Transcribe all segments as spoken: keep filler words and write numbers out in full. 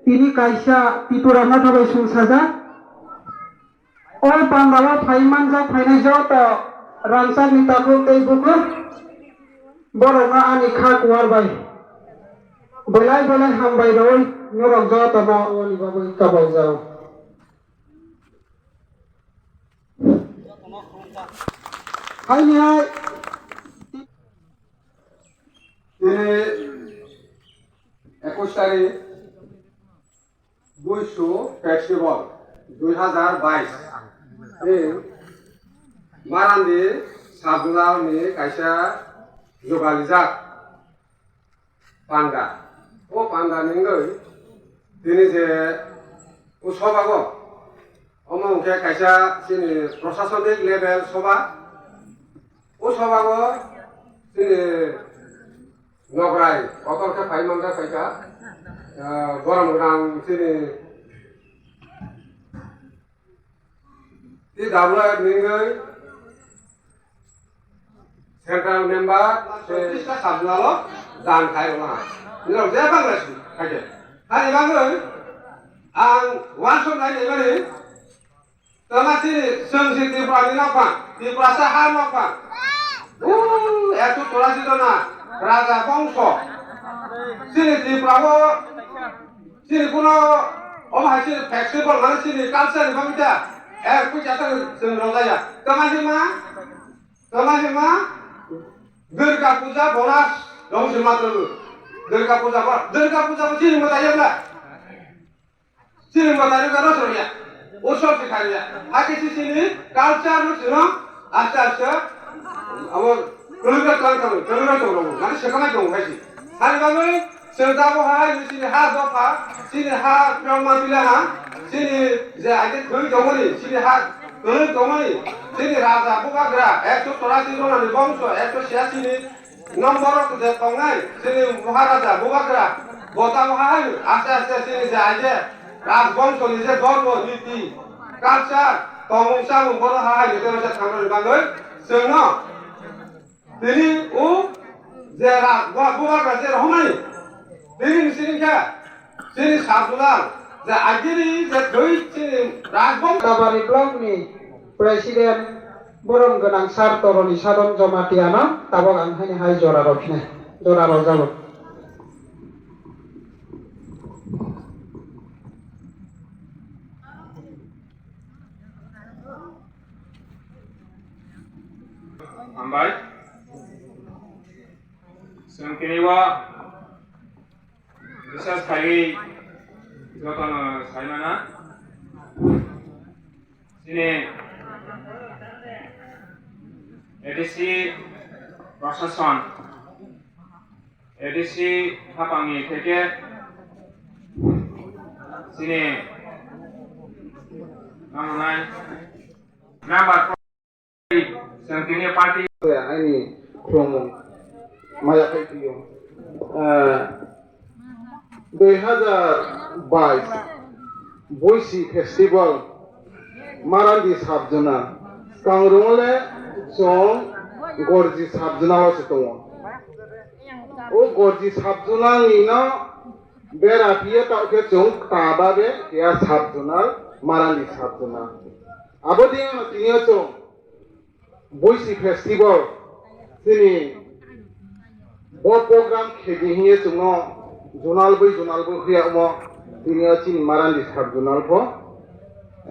Tini kaisa Tipra Motha bai sungsajak. O pandao phai manjak phainai joto rangchakni takhuk tei bukhuk, borokno ani kha kuar bai belai belai hambai rwui norok jotono ani bagwi kabaijao. Haini hai. Tini ekush tarik Buisu Festival dui hazar bais ni Marandi Sabjunal ni kaisa jogalijak panda. O panda ni wngwi tini je o sobago, omo hwnkhe kaisa chini prosasonik level soba. O sobago chini Nograi kotor khe phai manjak phaikha, ah, borom gwnang chini T W F ningwi central member, chotris ta sabjunalo dan khai rwna. Nirok je Bangladesh ni khaikhe. Hani bagwi ang wansok nai naimani. Tama chini chwng si Tripura ni nokphang, Tiprasa ha nokphang. Ooh, ekso chorasi jona raja bongso. Chini Tripura o, chini kuno, omo hai chini festival mane chini culture ni bagwi ta. Eh, puja ta chwng rwlaiya. Tama hima, tama hima, Durga puja bonas dong si matru. Durga puja bo, Durga puja bo chini mwtai ya bla. Chini mwtai rok rw song ya. Utsav se khai ya. Hakhe se chini culture no chwng aste aste abo kwlwng rw tong tong, kwlwng rw tong tong. Mane swkang tong khai se. Hani bagwi chwng tabuk hai chini ha dopha, chini ha kwbangma pila ha, chini je age thwi tongmani, chini ha kwlwng tongmani, chini raja bubagra ekso chorasi jonani bongso, ekso chiyasi ni nombor rok je tongnai, chini Maharaja, Bubagra, bo tamo hai, aste aste chini je aije, Rajbongso ni je dhormo, niti, culture, tongmung chamung bono hai, niti rok je thangna ni bagwi, chwngno, tini o je Raj, Bubagra je rohormani, tini ni sini khe, Chini Sabjunal, je agini je thwi chini Rajbong. Kabari block ni president borom gwnang sir Toroni Sadon Jomatiano tabok ang haini hai jora rw phinai, jora rw jago. Hambai. Chwng tini o Bisas khaiwi jotono saimana. Chini A D C prosason, A D C hapangni theke chini nangnai number Chwng tini party. Ani khulumung maya khai twiyo. Ah, dui hazar bais Boisi Festival Marandi Sabjona. Kangrungole chwng Gorji Sabjona o se tongo. O Gorji Sabjona ni no bera phiye tao khe chwng ta babe ya Sabjona, Marandi Sabjona. Abo dino tiniyo chwng Boisi Festival, chini bo program kheji hiye chwngno zonal bai zonal bo huya omo, tini o chini Marandi sub zonal bo,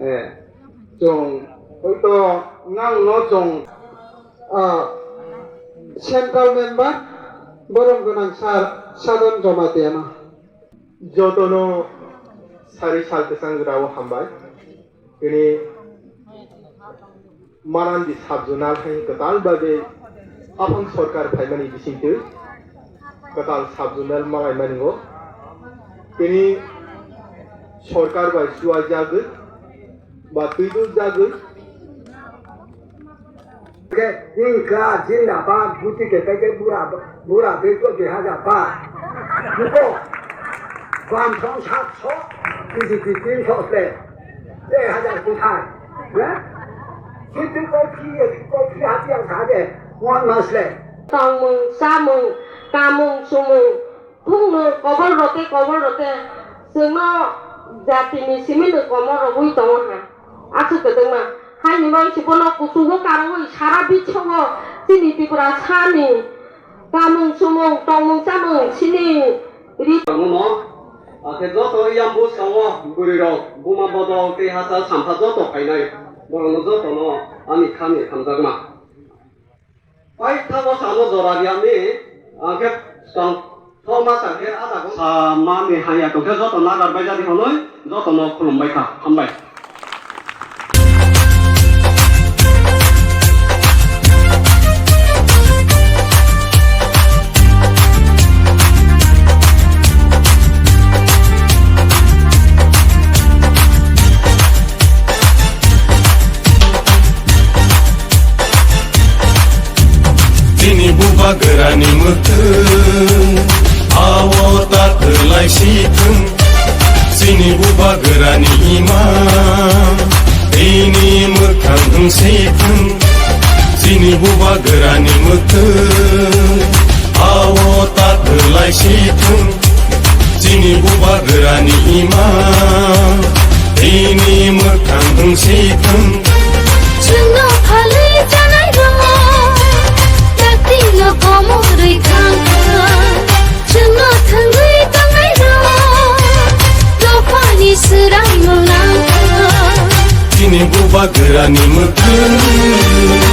eh, chwng hoito nangno chwng, ah, central member borom gwnang sir Sadon Jomatiano. Jotono sari sal kwchang jora o hambai. Tini Marandi sub zonal hai kwtal bagwi aphang sorkar phaimani bisingtwi kwtal sub zonal malaimani o. Tini sorkar bai chuwajagwi ba twidul jagwi. Ke, hingkha, jindabad, guti ke, ke, ke, bura, bura, bego, dui hajar ba. Buko, bam song sat so, B J P tin so se, dui hajar kuthai. Ne? Situ kopi, kopi hati yang sade, one month le. Tongmung, samung, kamung, sumung, phungno, kobol rote, kobol rote, Chwngno jatini simi nwng komo rwgwi tongo ha. Aswk kwdwkma. Haini bagwi se bono kuchugo karwi sara bisongo chini Tiprasani kamung chumung tongmung chamung chini ri- Tongo no, akhe joto yang bwskango bwrwi rok, buma bodol tei hachal sampha joto phainai. Borokno jotono ani khani hamjakma. Paithago samo jora riyani, angkhe skang thokma sangkhe ada ko. Samani haya tongkhe joto nagar bai jadi honoi, jotono khulumbai kha. Hambai. Chini bubagrani mwkhwng, awo ta kwlai si thwng. Chini bubagrani ima, bini mwkhang wng si thwng. Chini bubagrani mwkhwng, awo ta kwlai si thwng. Chini bubagrani ima,